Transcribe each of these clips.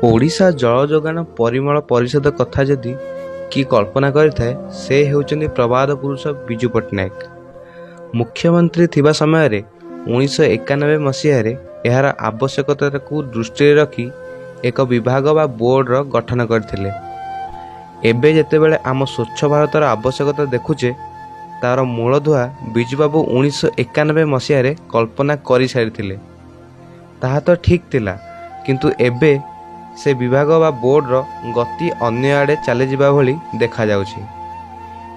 ଓଡ଼ିଶା ଜଳଯୋଗାଣ ପରିମଳ ପରିଷଦ କଥା ଯଦି କିଏ କଳ୍ପନା କରିଥାଏ, ସେ ହେଉଛନ୍ତି ପ୍ରବାଦ ପୁରୁଷ ବିଜୁ ପଟ୍ଟନାୟକ। ମୁଖ୍ୟମନ୍ତ୍ରୀ ଥିବା ସମୟରେ 1991 ମସିହାରେ ଏହାର ଆବଶ୍ୟକତାକୁ ଦୃଷ୍ଟିରେ ରଖି ଏକ ବିଭାଗ ବା ବୋର୍ଡ଼ର ଗଠନ କରିଥିଲେ। ଏବେ ଯେତେବେଳେ ଆମ ସ୍ୱଚ୍ଛ ଭାରତର ଆବଶ୍ୟକତା ଦେଖୁଛେ, ତା'ର ମୂଳଦୁଆ ବିଜୁବାବୁ 1991 ମସିହାରେ କଳ୍ପନା କରିସାରିଥିଲେ। ତାହା ତ ଠିକ୍ ଥିଲା, କିନ୍ତୁ ଏବେ ସେ ବିଭାଗ ବା ବୋର୍ଡ଼ର ଗତି ଅନ୍ୟ ଆଡ଼େ ଚାଲିଯିବା ଭଳି ଦେଖାଯାଉଛି।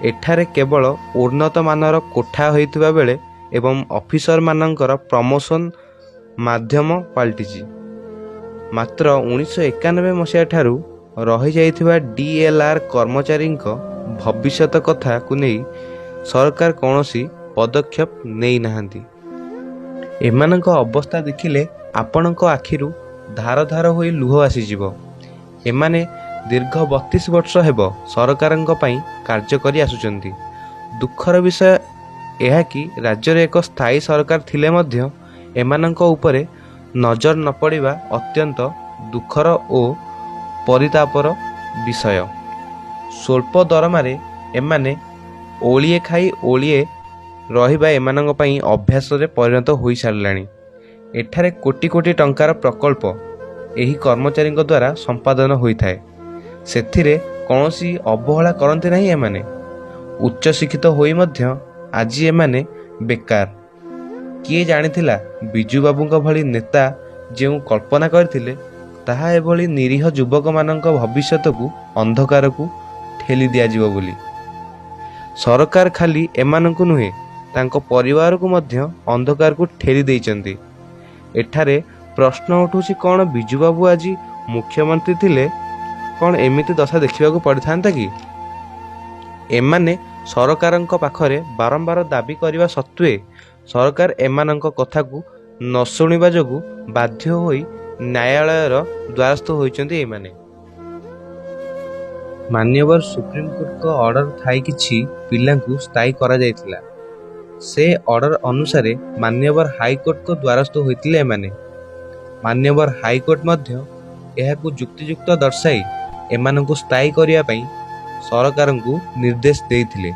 ଏଠାରେ କେବଳ ଉନ୍ନତମାନର କୋଠା ହୋଇଥିବା ବେଳେ ଏବଂ ଅଫିସରମାନଙ୍କର ପ୍ରମୋସନ୍ ମାଧ୍ୟମ ପାଲଟିଛି। ମାତ୍ର 1991 ମସିହାଠାରୁ ରହିଯାଇଥିବା ଡି.ଏଲ୍.ଆର୍. କର୍ମଚାରୀଙ୍କ ଭବିଷ୍ୟତ କଥାକୁ ନେଇ ସରକାର କୌଣସି ପଦକ୍ଷେପ ନେଇନାହାନ୍ତି। ଏମାନଙ୍କ ଅବସ୍ଥା ଦେଖିଲେ ଆପଣଙ୍କ ଆଖିରୁ ଧାର ଧାର ହୋଇ ଲୁହ ଆସିଯିବ। ଏମାନେ ଦୀର୍ଘ 32 ବର୍ଷ ହେବ ସରକାରଙ୍କ ପାଇଁ କାର୍ଯ୍ୟ କରି ଆସୁଛନ୍ତି। ଦୁଃଖର ବିଷୟ ଏହା କି ରାଜ୍ୟରେ ଏକ ସ୍ଥାୟୀ ସରକାର ଥିଲେ ମଧ୍ୟ ଏମାନଙ୍କ ଉପରେ ନଜର ନପଡ଼ିବା ଅତ୍ୟନ୍ତ ଦୁଃଖର ଓ ପରିତାପର ବିଷୟ। ସ୍ୱଳ୍ପ ଦରମାରେ ଏମାନେ ଓଳିଏ ଖାଇ ଓଳିଏ ରହିବା ଏମାନଙ୍କ ପାଇଁ ଅଭ୍ୟାସରେ ପରିଣତ ହୋଇସାରିଲାଣି। ଏଠାରେ କୋଟି କୋଟି ଟଙ୍କାର ପ୍ରକଳ୍ପ ଏହି କର୍ମଚାରୀଙ୍କ ଦ୍ୱାରା ସମ୍ପାଦନ ହୋଇଥାଏ। ସେଥିରେ କୌଣସି ଅବହେଳା କରନ୍ତି ନାହିଁ ଏମାନେ। ଉଚ୍ଚଶିକ୍ଷିତ ହୋଇ ମଧ୍ୟ ଆଜି ଏମାନେ ବେକାର। କିଏ ଜାଣିଥିଲା ବିଜୁବାବୁଙ୍କ ଭଳି ନେତା ଯେଉଁ କଳ୍ପନା କରିଥିଲେ, ତାହା ଏଭଳି ନିରୀହ ଯୁବକମାନଙ୍କ ଭବିଷ୍ୟତକୁ ଅନ୍ଧକାରକୁ ଠେଲି ଦିଆଯିବ ବୋଲି। ସରକାର ଖାଲି ଏମାନଙ୍କୁ ନୁହେଁ, ତାଙ୍କ ପରିବାରକୁ ମଧ୍ୟ ଅନ୍ଧକାରକୁ ଠେଲି ଦେଇଛନ୍ତି। ଏଠାରେ ପ୍ରଶ୍ନ ଉଠୁଛି, କ'ଣ ବିଜୁବାବୁ ଆଜି ମୁଖ୍ୟମନ୍ତ୍ରୀ ଥିଲେ କ'ଣ ଏମିତି ଦଶା ଦେଖିବାକୁ ପଡ଼ିଥାନ୍ତା କି? ଏମାନେ ସରକାରଙ୍କ ପାଖରେ ବାରମ୍ବାର ଦାବି କରିବା ସତ୍ତ୍ୱେ ସରକାର ଏମାନଙ୍କ କଥାକୁ ନ ଶୁଣିବା ଯୋଗୁଁ ବାଧ୍ୟ ହୋଇ ନ୍ୟାୟାଳୟର ଦ୍ୱାରସ୍ଥ ହୋଇଛନ୍ତି ଏମାନେ। ମାନ୍ୟବର ସୁପ୍ରିମକୋର୍ଟଙ୍କ ଅର୍ଡର ଥାଇ କିଛି ପିଲାଙ୍କୁ ସ୍ଥାୟୀ କରାଯାଇଥିଲା। ସେ ଅର୍ଡର ଅନୁସାରେ ମାନ୍ୟବର ହାଇକୋର୍ଟଙ୍କ ଦ୍ୱାରସ୍ଥ ହୋଇଥିଲେ ଏମାନେ। ମାନ୍ୟବର ହାଇକୋର୍ଟ ମଧ୍ୟ ଏହାକୁ ଯୁକ୍ତିଯୁକ୍ତ ଦର୍ଶାଇ ଏମାନଙ୍କୁ ସ୍ଥାୟୀ କରିବା ପାଇଁ ସରକାରଙ୍କୁ ନିର୍ଦ୍ଦେଶ ଦେଇଥିଲେ।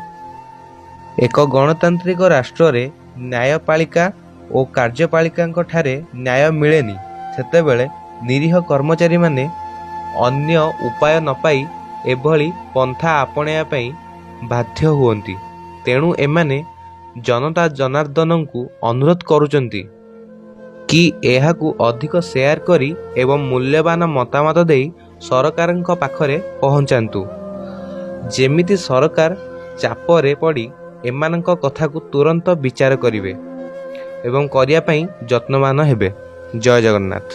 ଏକ ଗଣତାନ୍ତ୍ରିକ ରାଷ୍ଟ୍ରରେ ନ୍ୟାୟପାଳିକା ଓ କାର୍ଯ୍ୟପାଳିକାଙ୍କଠାରେ ନ୍ୟାୟ ମିଳେନି, ସେତେବେଳେ ନିରୀହ କର୍ମଚାରୀମାନେ ଅନ୍ୟ ଉପାୟ ନପାଇ ଏଭଳି ପନ୍ଥା ଆପଣେଇବା ପାଇଁ ବାଧ୍ୟ ହୁଅନ୍ତି। ତେଣୁ ଏମାନେ ଜନତା ଜନାର୍ଦ୍ଦନଙ୍କୁ ଅନୁରୋଧ କରୁଛନ୍ତି କି ଏହାକୁ ଅଧିକ ସେୟାର କରି ଏବଂ ମୂଲ୍ୟବାନ ମତାମତ ଦେଇ ସରକାରଙ୍କ ପାଖରେ ପହଞ୍ଚାନ୍ତୁ, ଯେମିତି ସରକାର ଚାପରେ ପଡ଼ି ଏମାନଙ୍କ କଥାକୁ ତୁରନ୍ତ ବିଚାର କରିବେ ଏବଂ କରିବା ପାଇଁ ଯତ୍ନବାନ ହେବେ। ଜୟ ଜଗନ୍ନାଥ।